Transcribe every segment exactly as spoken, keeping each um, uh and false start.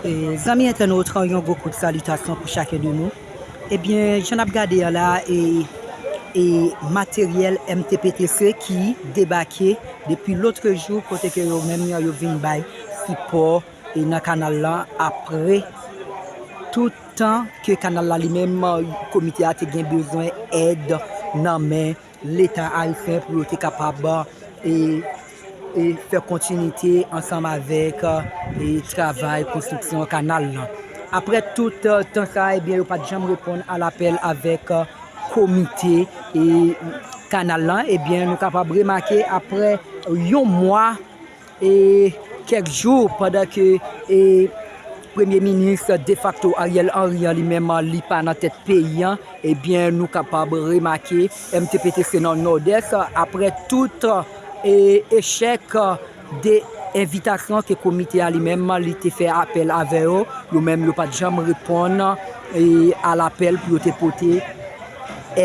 E, zanmi entènot, yon gwo kout salitasyon pou chaken de nou. Ebyen, jan n ap gade a la, e, e materyèl M T P T C ki debake depi lotrejou, kote ke yo menm yo vin bay sipò, e nan kanal lan, apre tout tan ke kanal la li menm, komite a te gen bezwen èd nan men Leta ayisyen pou yo te kapab, e, e fè kontinite ansanm avèk, e, travay konstriksyon kanal lan. Apre tout, e, tan sa, ebyen, yo pa t janm reponn a lapèl avèk, e, komite, e, kanal lan. Ebyen, nou kapab remake apre yon mwa, e kèk jou pandan ke, e, Premye Minis defakto Ariel Henry an li menm li pa nan tèt peyi an, ebyen, nou kapab remake M T P T C nan Nòdès, apre tout, e, echèk de envitasyon ke komite a li menm li te fè apèl avè yo, yo menm yo pa t janm reponn, e, a lapèl pou yo te pote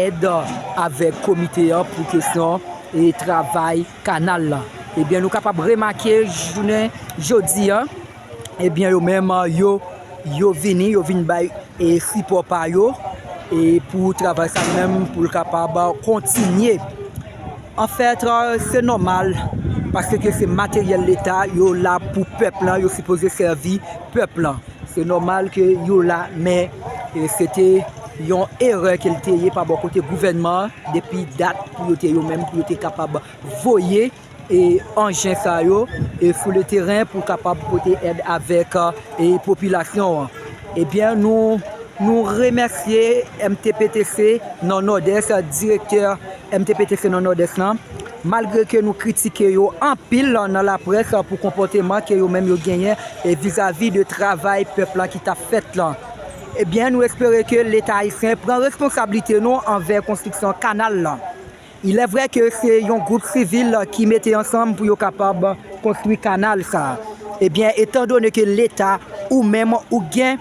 èd avèk komite an pou kesyon, e, travay kanal lan. Ebyen, nou kapab remake jounen jodi an, ebyen, yo menm, yo, yo vini, yo vin bay, e, sipò pa yo, e pou travay sa menm, pou l kapab kontinye. Anfèt, se nòmal, paske se materyèl Leta, yo la pou pèp lan, yo sipoze sèvi pèp lan. Se nòmal ke yo la, men, e, se te yon erè ke l te ye pa bò kote gouvènman an, depi dat pou yo te yo menm, pou yo te kapab voye, e, anjen sa yo, e, sou le teren pou kapab pote èd avèk, e, popilasyon an. Ebyen, nou, nou remèsye M T P T C nan Nòdès, direktè M T P T C nan Nòdès lan, malgre ke nou kritike yo anpil nan laprès pou konpòteman ke yo menm yo genyen, e, vizavi de travay pèp la ki t ap fèt lan. Ebyen, nou espere ke Leta ayisyen pran responsablite nou anvè konstriksyon kanal lan. Il est vrai ke se yon gwoup sivil ki mete ansanm pou yo kapab konstwi kanal sa. Ebyen, etandone ke Leta ou menm ou gen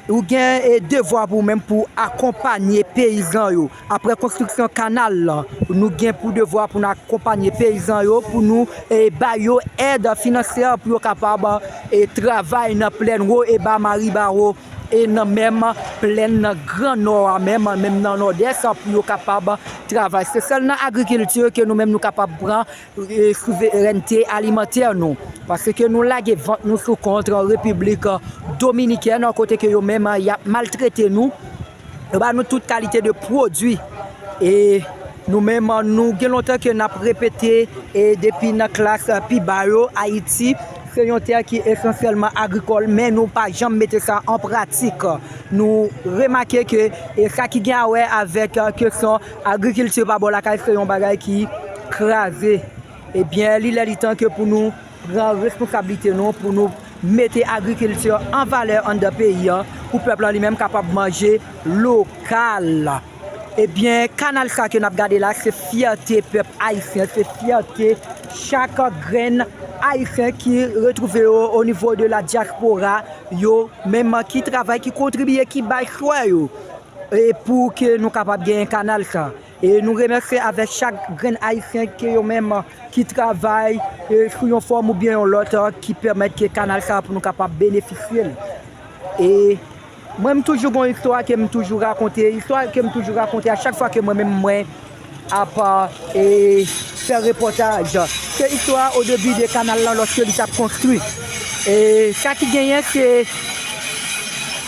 ou gen, e, devwa pou ou menm pou akonpanye peyizan yo. Apre konstriksyon kanal lan, nou gen pou devwa pou nou akonpanye peyizan yo, pou nou, e, ba yo èd finansyè pou yo kapab, e, travay nan plèn wo e ba Maribawo, e nan menm plèn nan Gran Nò a menm, menm nan Nòdès, pou yo kapab travay. Se sèl nan agrikilti ke nou menm nou kapab pran, e, souverènte alimantè nou. Paske nou lage vant nou sou kont Repiblik Dominikèn, kote ke yo menm, y ap maltrete nou. Yo ba nou tout kalite de pwodui. E nou menm, nou gen lontan ke n ap repete, e depi nan klas pi ba yo, Ayiti se yon tè ki esansyèlman agrikòl, men nou pa janm mete sa an pratik. Nou remake ke, e sa ki gen a wè avèk, e, kesyon agrikilti pa bò lakay, se yon bagay ki kraze. Ebyen, li lè li tan ke pou nou pran responsablite nou, pou nou mete agrikilti an valè anndan peyi an, pou pèp lan li menm kapab manje lokal. Ebyen, kanal sa ke n ap gade la, se fyète pèp ayisyen, se fyète chak grenn ayisyen ki retwouve yo o nivo de la dyaspora, yo menm ki travay, ki kontribiye, ki bay swè yo, e pou ke nou kapab genyen kanal sa. E nou remèsye avèk chak grenn ayisyen ke yo menm ki travay, e sou yon fòm oubyen yon lòt, ki pèmèt ke kanal sa pou nou kapab benefisye l. E mwen, m toujou gon istwa ke m toujou rakonte, istwa ke m toujou rakonte a chak fwa ke mwen menm mwen ap, e, fè repòtaj. Se istwa o debi de kanal lan lòske li t ap konstwi. E sa ki genyen, se,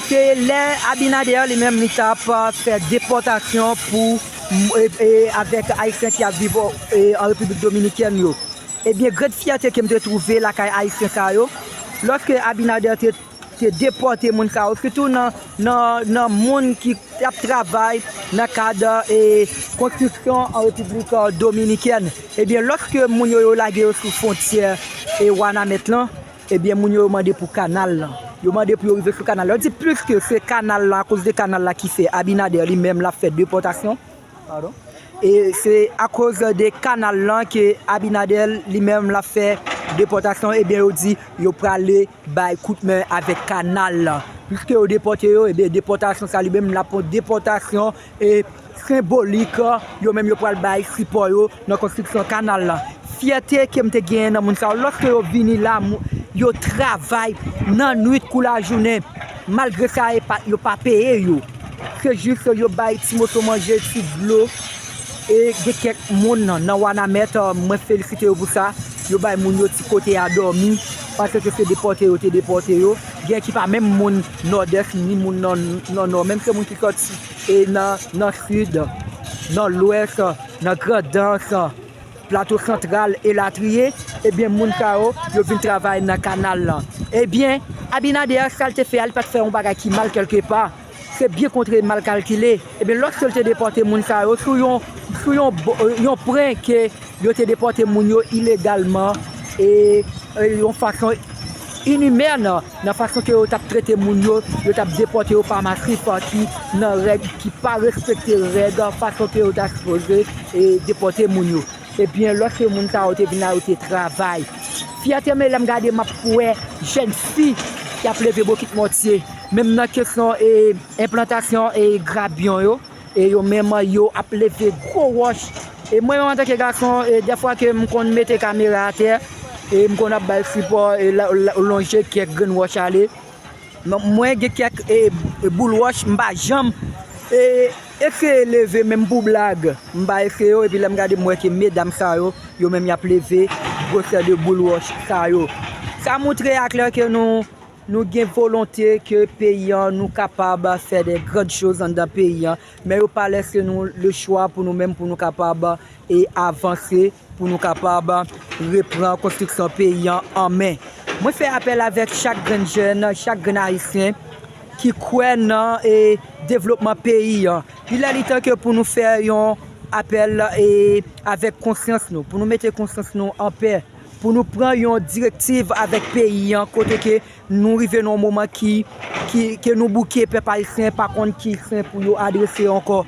se lè Abinader li menm li t ap, e, fè depòtasyon pou, e, e, avèk Ayisyen ki ap viv, e, an Repiblik Dominikèn yo. Ebyen, grenn fyète ke m te twouve lakay Ayisyen sa yo, lòske Abinader te, te depòte moun sa yo, sitou nan, nan, nan moun ki t ap travay nan kad, e, konstriksyon an Repiblik, e, Dominikèn. Ebyen, lòske moun yo, yo lage yo sou fwontyè, e, Wanament lan, ebyen, moun yo, yo mande pou kanal lan. Yo mande pou yo rive sou kanal lan. Yo di pliske se kanal lan, akoz de kanal la ki fè Abinader li menm l ap fè depòtasyon. Padon. E se akoz de kanal lan ke Abinader li menm l ap fè depòtasyon, ebyen, yo di yo prale bay kout men avèk kanal lan. Piske yo depòte yo, ebyen, depòtasyon sa li menm l ap yon depòtasyon, e, senbolik, yo menm yo pral bay sipò yo nan konstriksyon kanal lan. Fyète ke m te genyen nan moun sa yo, lòske yo vini la, mou-, yo travay nan nwit kou lajounen. Malgre sa, e pa, yo pa peye yo. Se jis yo bay ti moso manje, ti dlo. E gen kèk moun nan, nan Wanament, mwen felisite yo pou sa. Yo bay moun yo ti kote a dòmi, paske se depòte yo te depòte yo. Gen ki pa menm moun Nòdès, ni moun nan, nan Nò, menm se moun ki sòti e nan, nan Sid, nan Lwès, nan Grandans, Plato Santral, elatriye, ebyen, moun sa yo, yo vin travay nan kanal lan. Ebyen, Abinader, sa l te fè a, li pa t fè yon bagay ki mal kèlkepa. Se byen kontre mal kalkile. Ebyen, lòske l te depòte moun sa yo sou yon, sou yon, bo- yon pwen ke yo te depòte moun yo ilegalman e, e yon fason inimèn, nan fason ke yo t ap trete moun yo, yo t ap depòte yo pa masif, ki nan règ, ki pa respekte règ, fason ke yo ta sipoze e depòte moun yo. Ebyen, lòske moun sa yo te vin la, yo te travay. Fyète m, e lè m gade, m ap wè jèn fi ki ap leve bokit mòtye. Menm nan kesyon e enplantasyon e grabyon yo, e yo menm yo ap leve gwo wòch. E mwen menm antanke gason, e dèfwa ke m konn mete kamera atè, e m konn ap bay sipò, e la- la- lonje kèk grenn wòch ale. Mwen gen kèk e, e boul wòch, m pa janm e, eseye leve menm pou blag. M pa eseye yo, epi lè m gade, m wè ke medam sa yo, yo menm y ap leve gwosè de boul wòch sa yo. Sa montre aklè ke nou, nou gen volonte ke peyi an, nou kapab fè de grann choz anndan peyi an, men yo pa lese nou le chwa pou nou menm, pou nou kapab e avanse, pou nou kapab repran konstriksyon peyi an an men. Mwen fè apèl avèk chak grenn jèn, chak grenn Ayisyen ki kwè nan e devlopman peyi an. Li lè li tan ke pou nou fè yon apèl e avèk konsyans nou, pou nou mete konsyans nou an pè, pou nou pran yon direktiv avèk peyi an, kote ke nou rive nan yon moman ki, ki, ke nou bouke, pèp ayisyen pa konn ki sen pou yo adrese ankò.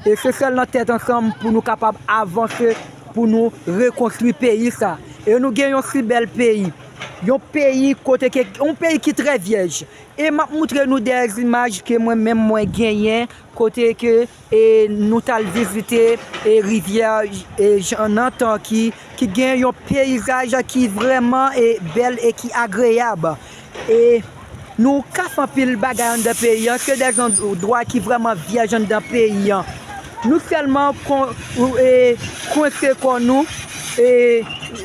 E se sèl nan tèt ansanm pou nou kapab avanse, pou nou rekonstwi peyi sa. E nou gen yon si bèl peyi. Yon peyi kote ke, yon peyi ki trè vyèj. E m ap moutre nou de zimaj ke mwen menm mwen genyen, kote ke e nou t al vizite e rivyè e Jannantan ki, ki gen yon peyizaj ki vrèman e bèl e ki agreyab. E nou kase anpil bagay anndan peyi an, se de zandwa ki vrèman vyèj anndan peyi an. Nou sèlman kon- e kwense kò nou e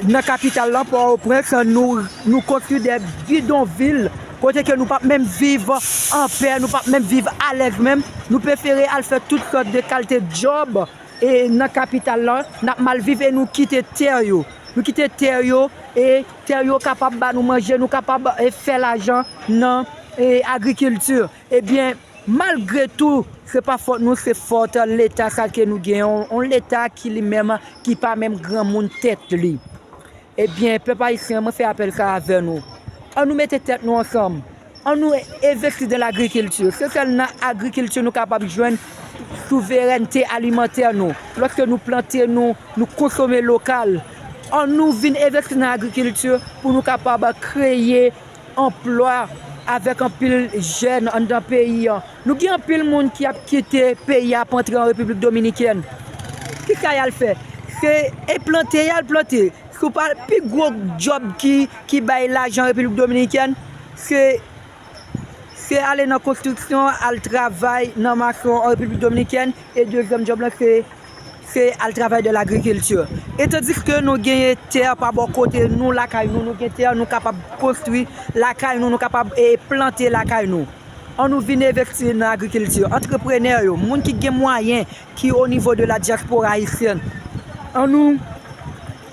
nan kapital lan, Pòtoprens, nou, nou konstwi de bidonvil kote ke nou p ap menm viv an pè, nou p ap menm viv alèz menm. Nou prefere al fè tout sòt de kalite djòb e nan kapital lan, n ap mal viv e nou kite tè yo. Nou kite tè yo e tè yo kapab ba nou manje, nou kapab e fè lajan nan e agrikilti. Ebyen, malgre tou, se pa fòt nou, se fòt Leta sa ke nou gen, yon, yon Leta ki li menm ki pa menm granmoun tèt li. Ebyen, pèp ayisyen, mwen fè apèl sa avè nou. Ann nou mete tèt nou ansanm. Ann nou envesti nan lagrikilti. Se sèl nan agrikilti nou kapab jwenn souverènte alimantè nou. Lòske nou plante, nou, nou konsome lokal. Ann nou vin envesti nan agrikilti pou nou kapab kreye anplwa avèk anpil jèn anndan peyi an. Nou gen anpil moun ki ap kite peyi a pou antre an Repiblik Dominikèn. Kisa y al fè? Se e plante y al plante. Si w pa, pi gwo djòb ki, ki bay lajan Repiblik Dominikèn, se, se ale nan konstriksyon, al travay nan mason an Repiblik Dominikèn. E dezyèm djòb lan, se, se al travay de lagrikilti. E tandiske nou genyen tè pa bò kote nou, lakay nou, nou gen tè, nou kapab konstwi lakay nou, nou kapab e plante lakay nou. Ann nou vin envesti nan agrikilti. Antreprenè yo, moun ki gen mwayen, ki o nivo de la dyaspora ayisyèn. Ann nou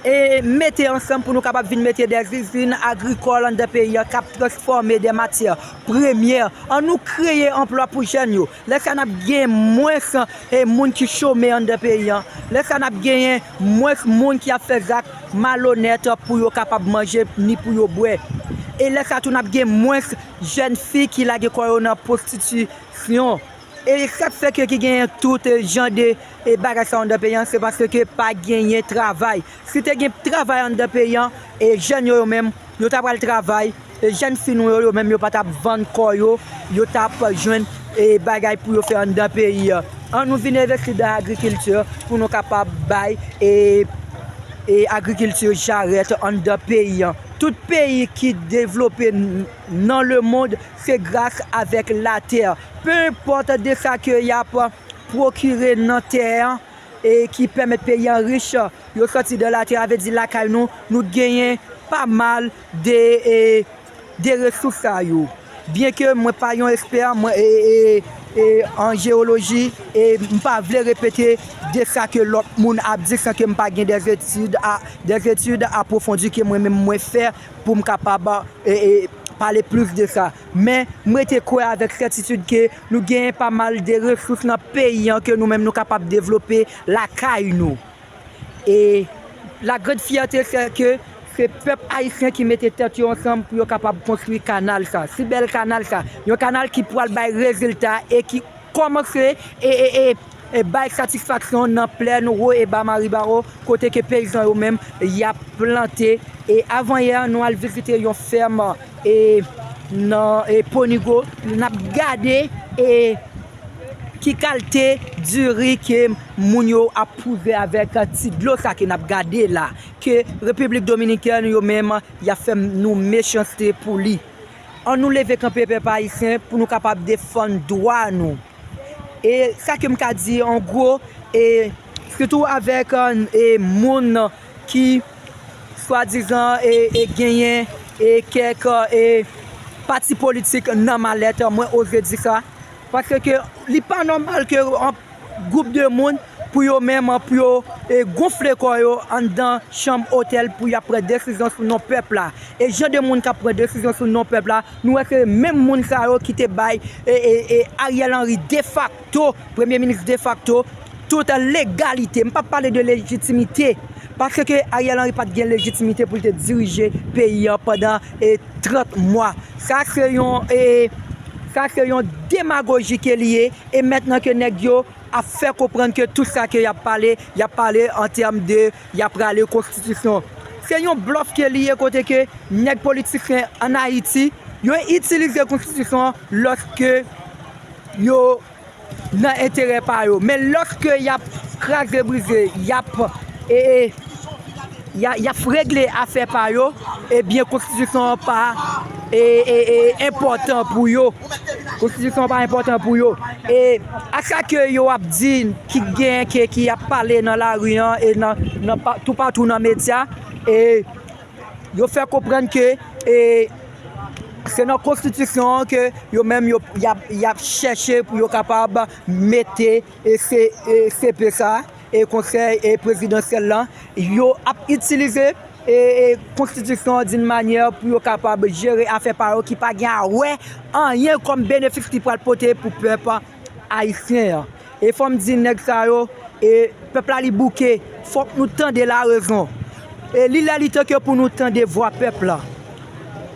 e mete ansanm pou nou kapab vin mete de izin agrikòl anndan peyi an k ap transfòme de matyè premyè. Ann nou kreye anplwa pou jèn yo. Lè sa n ap gen mwens e moun ki chome anndan peyi an. Lè sa n ap genyen mwens moun ki ap fè zak malonèt pou yo kapab manje ni pou yo bwè. E lè sa tou n ap gen mwens jèn fi ki lage kò yo nan pwostitisyon. E sa k fè ke ki genyen tout jan de e bagay sa yo anndan peyi an, se paske pa genyen travay. Si te gen travay anndan peyi an, e jèn yo, yo menm, yo ta pral travay. E jèn fi nou yo, yo menm, yo pa t ap vann kò yo, yo t ap jwenn e bagay pou yo fè anndan peyi an. Ann nou vin envesti nan agrikilti pou nou kapab bay e e agrikilti jarèt anndan peyi an. Tout peyi ki devlope n- nan lemonn, se gras avèk latè. Pe enpòt de sa ke y ap pwokire nan tè an e ki pèmèt peyi an rich, yo sòti de latè, a vle di lakay nou, nou genyen pa mal de, e, de resous sa yo. Byen ke mwen pa yon ekspè, mwen, e, e, e, an jewoloji, e m pa vle repete de sa ke lòt moun ap di san ke m pa gen des études a, des études approfondies ke mwen menm mwen fè pou m kapab, e, e, pale plis de sa. Men, m rete kwè avèk sètitid ke nou genyen pa mal de resous nan peyi an ke nou menm nou kapab devlope lakay nou. E la grande fierté, c'est que se pèp ayisyen ki mete tèt yo ansanm pou yo kapab konstwi kanal sa, si bèl kanal sa. Yon kanal ki pral bay rezilta e ki kòmanse e, e, e, e bay satisfaksyon nan plèn wo e ba Maribawo, kote ke peyizan yo menm y ap plante. E avan yè, nou al vizite yon fèm e nan e Ponigo, n ap gade e ki kalte diri ke moun yo ap pouve avèk ti dlo sa ke n ap gade la, ke Repiblik Dominikèn yo menm y ap fè nou mechanste pou li. Ann nou leve kanpe, pèp ayisyen, pou nou kapab defann dwa nou. E sa ke m ka di an gwo, e sitou avèk e moun ki swadizan e, e genyen e kèk e pati politik nan malèt, mwen oze di sa. Paske li pa nòmal ke yon gwoup de moun, pou yo menm, pou yo e gonfle kò yo anndan chanm otèl pou y ap pran desizyon sou non pèp la. E jan de moun k ap pran desizyon sou non pèp la, nou wè se menm moun sa yo ki te bay e, e, e Ariel Henry defakto, premye minis defakto, tout legalite. M p ap pale de lejitimite, paske Ariel Henry pa t gen lejitimite pou l te dirije peyi an pandan e trant mwa. Sa se yon e, sa se yon demagoji ke li ye. E mentnan ke nèg yo ap fè konprann ke tout sa ke y ap pale, y ap pale an tèm de y ap rale konstitisyon. Se yon blòf ke li ye, kote ke nèg politisyen ann Ayiti, yo itilize konstitisyon an lòske yo nan enterè pa yo. Men lòske y ap kraze brize, y ap e, e, y a, y ap regle afè pa yo, ebyen konstitisyon an pa e, e, e, enpòtan pou yo. Konstitisyon an pa enpòtan pou yo. E a sa ke yo ap di, ki gen ke ki ap pale nan lari an e nan, nan pa- toupatou nan medya, e yo fè konprann ke e se nan konstitisyon an ke yo menm yo y ap, y ap chèche pou yo kapab mete e se e C P sa e konsèy e prezidansyèl lan, yo ap itilize e, e konstitisyon an d'une manière pou yo kapab jere afè pa yo ki pa gen a wè anyen kòm benefis li pral pote pou pèp ayisyen an. E fò m di nèg sa yo, e pèp la li bouke, fòk nou tande larezon. E li lè li tan ke pou nou tande vwa pèp la.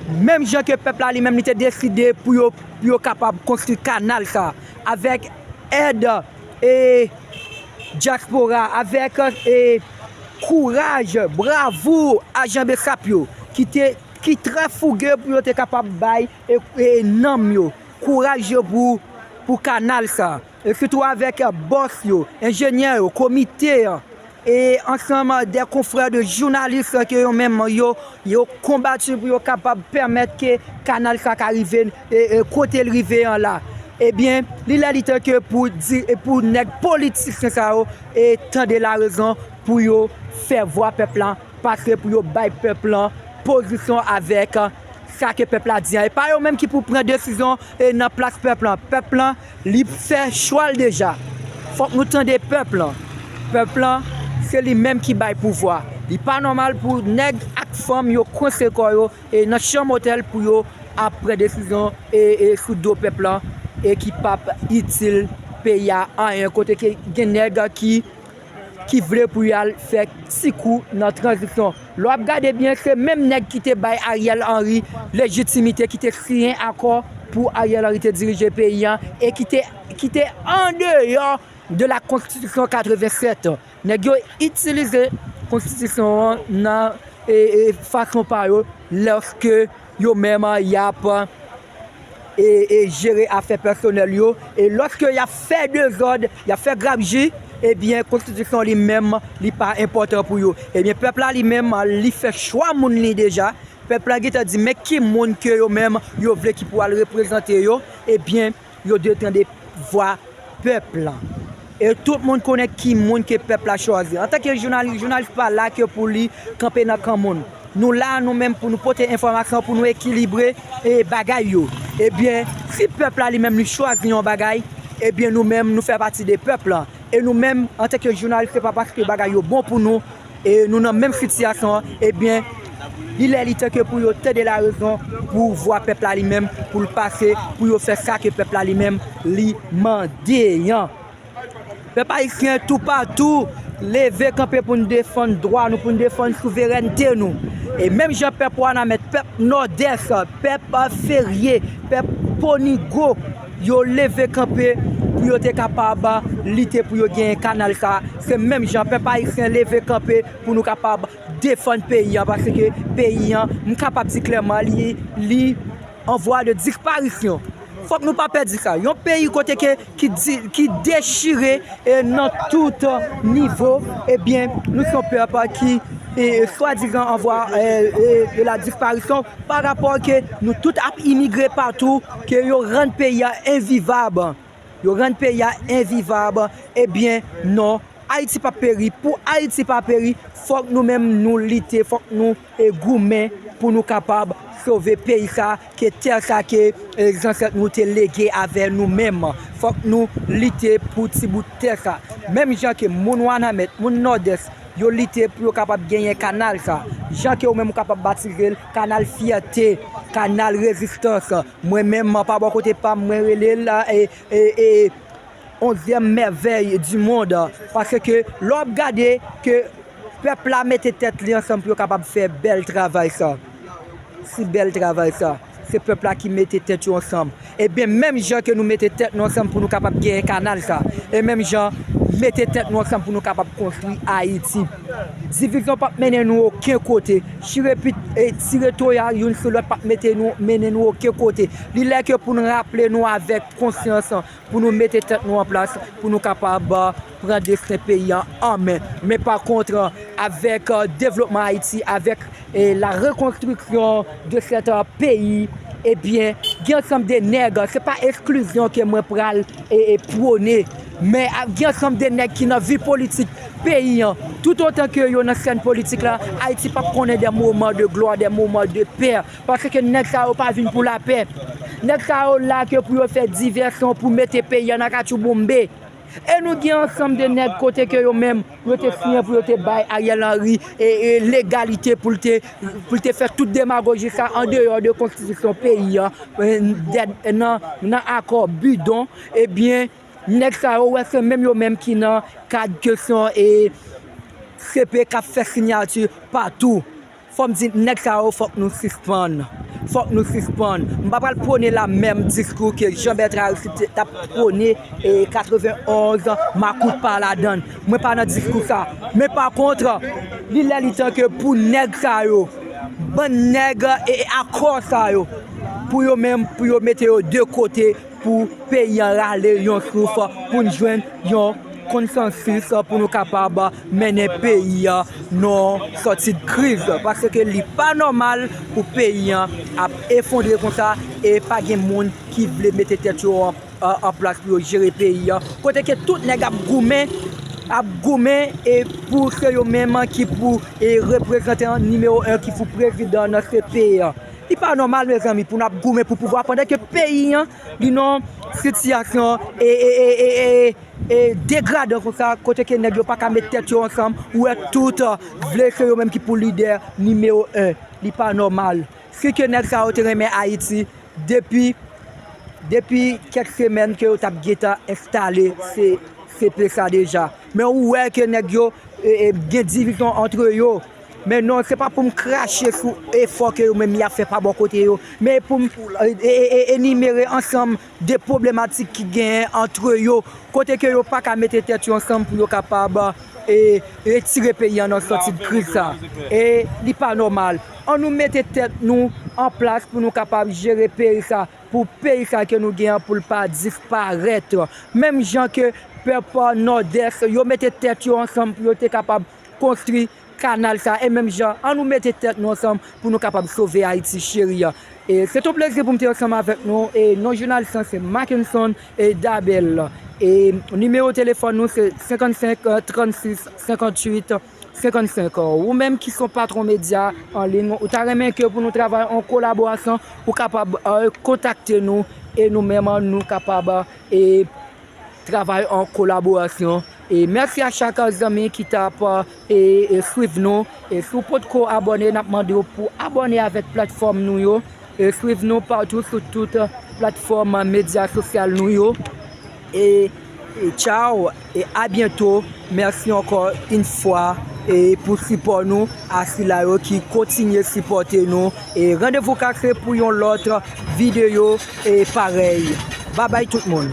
Menm jan ke pèp la li menm li te deside pou yo, pou yo kapab konstwi kanal sa avèk èd e dyaspora, avèk e kouraj, bravou a Jean Bessap yo ki te, ki trè fouge pou yo te kapab bay e, e nanm yo, kouraj yo pou, pou kanal sa. E sitou avèk bòs yo, enjenyè yo, komite an, e ansanm de konfrè de jounalis ke yo menm yo, yo konbati pou yo kapab pèmèt ke kanal sa ka rive e, e kote l rive an la. Ebyen, li lè li tan ke pou di, e pou nèg politisyen sa yo e tande larezon pou yo fè vwa pèp la pase, pou yo bay pèp lan pozisyon avèk sa ke pèp la di an. E pa yo menm ki pou pran desizyon e nan plas pèp lan. Pèp lan, li fè chwa l deja. Fòk nou tande pèp lan. Pèp lan, se li menm ki bay pouvwa. Li pa nòmal pou nèg ak fanm yo kwense kò yo e nan chanm otèl pou yo ap pran desizyon e, e sou do pèp lan e ki p ap itil peyi a anyen, kote ke gen nèg ki ki vle pou y al fè ti kou nan tranzisyon. Lè w ap gade byen, se menm nèg ki te bay Ariel Henry lejitimite, ki te siyen akò pou Ariel Henry te dirije peyi an e ki te, ki te andeyò de la konstitisyon katreven sèt. Nèg yo itilize konstitisyon an nan e, e fason pa yo, lòske yo menm y ap e, e jere afè pèsonèl yo. E lòske y ap fè dezòd, y ap fè grabji, Ebyen, konstitisyon li menm, li pa enpòtan pou yo. Ebyen, pèp la li menm, li fè chwa moun li deja. Pèp la gentan di men ki moun ke yo menm yo vle ki pou al reprezante yo. Ebyen, yo dwe tande vwa pèp la. E tout moun konnen ki moun ke pèp la chwazi. Antanke jounalis, jounalis pa la ke pou li kanpe nan kan moun. Nou la, nou menm, pou nou pote enfòmasyon, pou nou ekilibre e bagay yo. Ebyen, si pèp la li menm li chwazi yon bagay, ebyen, nou menm, nou fè pati de pèp la. E nou menm, antanke jounalis, se pa paske bagay yo bon pou nou, e nou nan menm sitiyasyon an, ebyen, li lè li tan ke pou yo tande larezon, pou vwa pèp la li menm, pou l pase, pou yo fè sa ke pèp la li menm, li mande an. Pèp ayisyen toupatou, leve kanpe pou n defann dwa nou, pou n defann souverènte nou. E menm jan pèp Wanament, pèp Nòdès, pèp Ferye, pèp Ponigo, yo leve kanpe pou yo te kapab lite pou yo genyen kanal sa. Se menm jan pèp ayisyen leve kanpe pou nou kapab defann peyi an, paske peyi an, m kapab di klèman, li, li an vwa de disparisyon. Fòk nou pa pèdi sa. Yon peyi kote ke, ki, di, ki dechire e nan tout nivo, ebyen, nou se yon pèp ki e, swadizan an vwa e, e, de la disparisyon pa rapò ke nou tout ap imigre patou, ke yo rann peyi a envivab. Yo rann peyi a envivab. Ebyen, non. Ayiti p ap peri. Pou Ayiti pa peri, fòk nou menm nou lite, fòk nou e, goumen pou nou kapab sove peyi sa, ke tè sa ke e, zansèt nou te lege avè nou menm. Fòk nou lite pou ti bout tè sa. Menm jan ke moun Wanament, moun Nòdès, yo lite pou yo kapab genyen kanal sa. Jan ke ou menm ou kapab batize l kanal fyète, kanal rezistans. Mwen menm, pa bò kote pa m, mwen rele l e, e, e, onzyèm mèvèy di mond, paske lè w ap gade ke pèp la mete tèt li ansanm pou yo kapab fè bèl travay sa. Si bèl travay sa, se pèp la ki mete tèt yo ansanm. Ebyen, menm jan ke nou mete tèt nou ansanm pou nou kapab genyen kanal sa, e menm jan mete tèt nou ansanm pou nou kapab konstwi Ayiti. Divizyon p ap mennen nou okenn kote. Chire pit, e tire toya youn sou lòt p ap mete nou, mennen nou okenn kote. Li lè ke pou n raple nou avèk konsyans, pou nou mete tèt nou an plas, pou nou kapab, a, pran desten peyi an an men. Men pa kont, a, avèk, a, devlopman Ayiti, avèk, e, la rekonstriksyon de sèt, a, peyi, ebyen, gen ansanm de nèg, se pa eksklizyon ke mwen pral, e, e, pwone, men, a, gen ansanm de nèg ki nan vi politik peyi an. Toutotan ke yo nan sèn politik la, Ayiti p ap konnen de moman de glwa, de moman de pè. Paske nèg sa yo pa vin pou lapè. Nèg sa yo la ke pou yo fè divèsyon, pou mete peyi an nan katchouboumbe. E nou gen ansanm de nèg kote ke yo menm, yo te siyen pou yo te bay Ariel Henry e, e legalite pou l te, pou l te fè tout demagoji sa andeyò de konstitisyon peyi an, e, dèt, nan, nan akò bidon, ebyen, nèg sa yo, wè, se menm yo menm ki nan kad kesyon e C P k ap fè siyati patou. Fò m di nèg sa yo, fòk nou sispann. Fòk nou sispann. M pa pral pwone la menm diskou ke Jean Bertrand Aristide te, t ap pwone e katrevenonz, makout pa ladan l. Mwen pa nan diskou sa. Men pa kont, li lè li tan ke pou nèg sa yo, bann nèg e, e akò sa yo, pou yo menm, pou yo mete yo de kote, pou peyi an rale yon souf, pou n jwenn yon konsansis pou nou kapab mennen peyi an nan sòti de kriz, paske li pa nòmal pou peyi an ap efondre konsa e pa gen moun ki vle mete tèt yo an, an, an plas pou yo jere peyi an. Kote ke tout nèg ap goumen, ap goumen e pou se yo menm ki pou e reprezantan nimewo en ki pou prezidan nan se peyi an. Li pa nòmal, mezanmi, pou n ap goumen pou pouvwa pandan ke peyi an, li nan sitiyasyon e, e, e, e, e, e degradan konsa, kote ke nèg yo pa ka met tèt yo ansanm, ou wè tout, a, vle se yo menm ki pou lidè nimewo en. Li pa nòmal. Si ke nèg sa yo te renmen Ayiti, depi, depi kèk semèn ke yo t ap gentan enstale se, se pe sa deja. Men ou wè ke nèg yo, e, e, gen divizyon antre yo. Men non, se pa pou m krache sou efò ke yo menm y ap fè pa bò kote yo, men pou m, e, e, e, e, enimere ansanm de pwoblematik ki genyen antre yo, kote ke yo pa ka mete tèt yo ansanm pou yo kapab, a, e retire peyi an nan sòti de kriz sa. E li pa nòmal. An nou mete tèt nou an plas pou nou kapab jere peyi sa, pou peyi sa ke nou gen an pou l pa disparèt. Menm jan ke pèp Nòdès, yo mete tèt yo ansanm pou yo te kapab konstwi kanal sa, e menm jan, an nou mete tèt nou ansanm pou nou kapab sove Ayiti cheri an. E se yon plezi pou m te ansanm avèk nou. E non jounalis lan se Mackenson e Dabel. E nimewo telefòn nou se senkannsenk trannsis senkantuit senkannsenk. Ou menm ki se yon patwon medya an liy, ou ta renmen ke pou nou travay an kolaborasyon, ou kapab eh, kontakte nou e nou menm nou kapab eh, travay an kolaborasyon. E mèsi a chak zanmi ki t ap e, e swiv nou. E si w potko abòne, n ap mande w pou abòne avèk platfòm nou yo. E swiv nou patou sou tout platfòm medya sosyal nou yo. E, e tchao, e a byento. Mèsi ankò yon fwa e pou sipò nou a sila yo ki kontinye sipòte nou. E randevou kase pou yon lòt videyo e parèy. Babay tout moun.